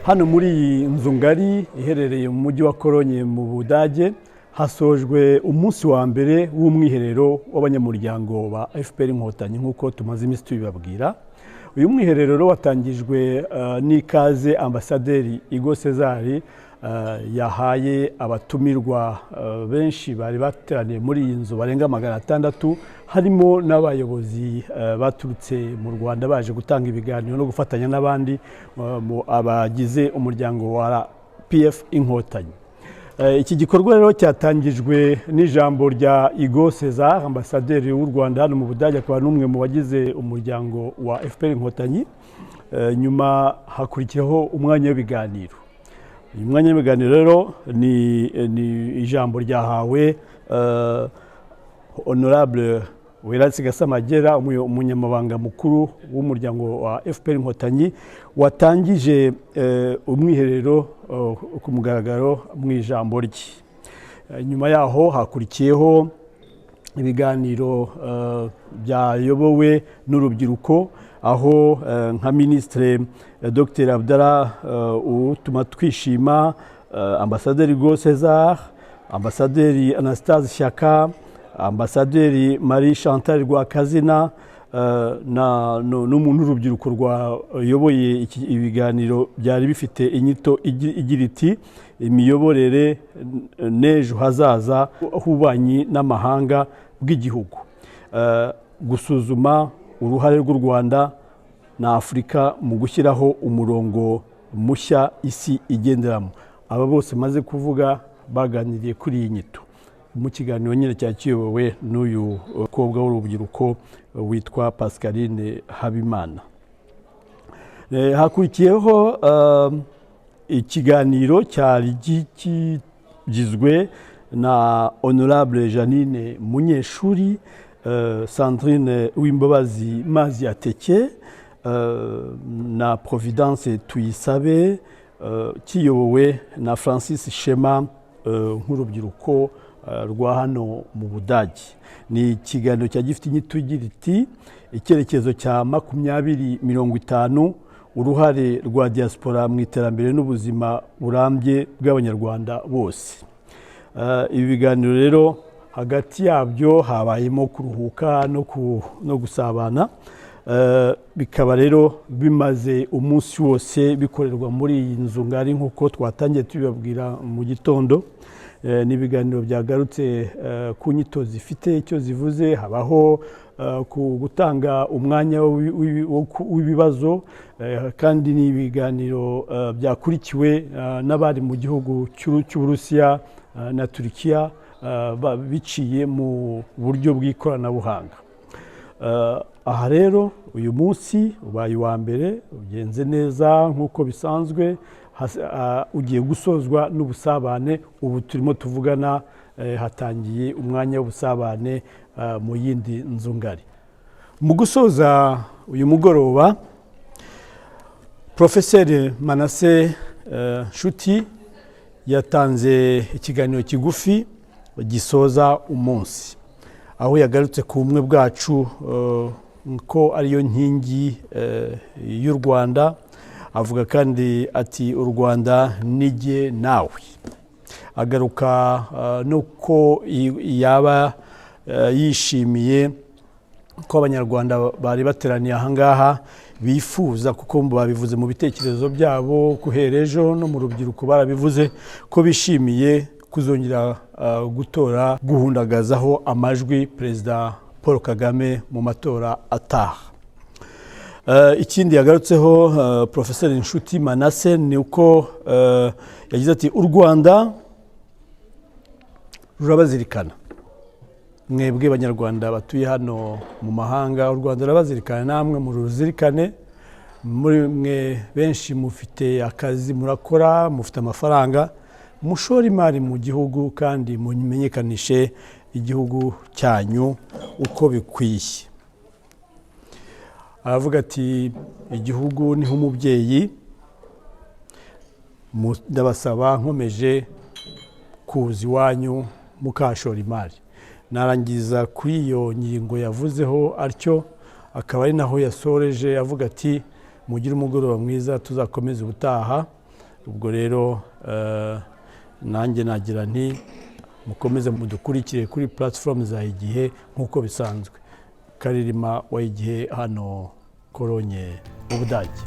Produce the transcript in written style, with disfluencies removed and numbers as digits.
Hano muri iyi nzu ngari iherereye mu mujyi wa Cologne mu Budage, hasojwe umunsi wa mbere w'umwiherero w'abanyamuryango ba FPR Inkotanyi, nk'uko tumaze iminsi tubibabwira. Uyu mwiherero rero watangijwe n'ikaze Ambasaderi Hugo César yahaye abatumirwa benshi bari bateraniye muri iyi nzu barenga 600, harimo n'abayobozi baturutse mu Rwanda baje gutanga ibiganiro no gufatanya n'abandi mu abagize umuryango wa RPF Inkotanyi. Iki gikorwa rero cyatangijwe n'ijambo rya Hugo César, ambasaderi w'u Rwanda hano mu Budage, akaba n'umwe mu bagize umuryango wa FPR Inkotanyi. Nyuma hakurikiraho umwanya w'ibiganiro. Uyu mwanya w'ibiganiro rero ni ijambo ryahawe Honorable Weraitsi Gasamagera, umunyamabanga mukuru w'umuryango wa FPR Inkotanyi, watangije umwiherero ku mugaragaro mu ijambo rye. Nyuma yaho hakurikiyeho ibiganiro byayobowe n'urubyiruko, aho nka Minisitiri Dr Abdallah Utumatwishima, Ambasaderi Hugo César, Ambasaderi Anastase Shyaka, Ambasaderi Marie Chantal Rwakazina n'urubyiruko rwayoboye ibiganiro byari bifite inyito igira iti: "Imiyoborere n'ejo hazaza h'ububanyi n'amahanga bw'igihugu, gusuzuma uruhare rw'u Rwanda na Afurika mu gushyiraho umurongo mushya isi igenderamo." Aba bose maze kuvuga baganiriye kuri iyi nyito mu kiganiro nyine cyari kiyobowe n'uyu mukobwa w'urubyiruko witwa Pascaline Habimana. Hakurikiyeho ikiganiro cyari kigizwe na Honorable Jeannine Munyeshuri, Sandrine Uwimbabazi Mazi Yateke na Providence Tuyisabe, kiyobowe na Francis Shema nk'urubyiruko rwa hano mu Budage. Ni ikiganiro cyari gifite inyito igira iti: "Icyerekezo cya 2050, uruhare rwa diaspora mu iterambere n'ubuzima burambye bw'Abanyarwanda bose." Ibi biganiro rero hagati yabyo habayemo kuruhuka no gusabana. Bikaba rero bimaze umunsi wose bikorerwa muri iyi nzu ngari, nk'uko twatangiye tubibabwira mu gitondo. Ni ibiganiro byagarutse ku nyito zifite icyo zivuze. Habaho ku gutanga umwanya w'ibibazo, kandi ni ibiganiro byakurikiwe n'abari mu gihugu cy'Uburusiya na Turikiya biciye mu buryo bw'ikoranabuhanga. Aha rero uyu munsi ubaye uwa mbere, ugenze neza nk'uko bisanzwe, ugiye gusozwa n'ubusabane. Ubu turimo tuvugana hatangiye umwanya w'ubusabane mu yindi nzu ngari. Mu gusoza uyu mugoroba, Porofeseri Manase Nshuti yatanze ikiganiro kigufi gisoza umunsi, aho yagarutse ku bumwe bwacu ko ariyo nkingi y'u Rwanda. Avuga kandi ati: "U Rwanda nijye nawe." Agaruka nuko yaba yishimiye ko Abanyarwanda bari bateraniye ahangaha bifuza, kuko babivuze mu bitekerezo byabo guhera ejo no mu rubyiruko barabivuze, ko bishimiye kuzongera gutora, guhundagazaho amajwi Perezida Paul Kagame mu matora ataha. Ikindi yagarutseho Porofeseri Nshuti Manase ni uko yagize ati: "U Rwanda rurabazirikana mwebwe Banyarwanda batuye hano mu mahanga. U Rwanda rurabazirikana, namwe muruzirikane. Muri mwe benshi mufite akazi, murakora, mufite amafaranga, mushore imari mu gihugu kandi mumenyekanishe igihugu cyanyu uko bikwiye." Aravuga ati: "Igihugu niho umubyeyi, ndabasaba nkomeje kuza iwanyu mukashora imari." Narangiza kuri iyo ngingo yavuzeho atyo, akaba ari naho yasoreje avuga ati: "Mugire umugoroba mwiza, tuzakomeze ubutaha." Ubwo rero nanjye nagira nti mukomeze mudukurikire kuri platform za Igihe nk'uko bisanzwe. Karirima wa Igihe hano Cologne mu Budage.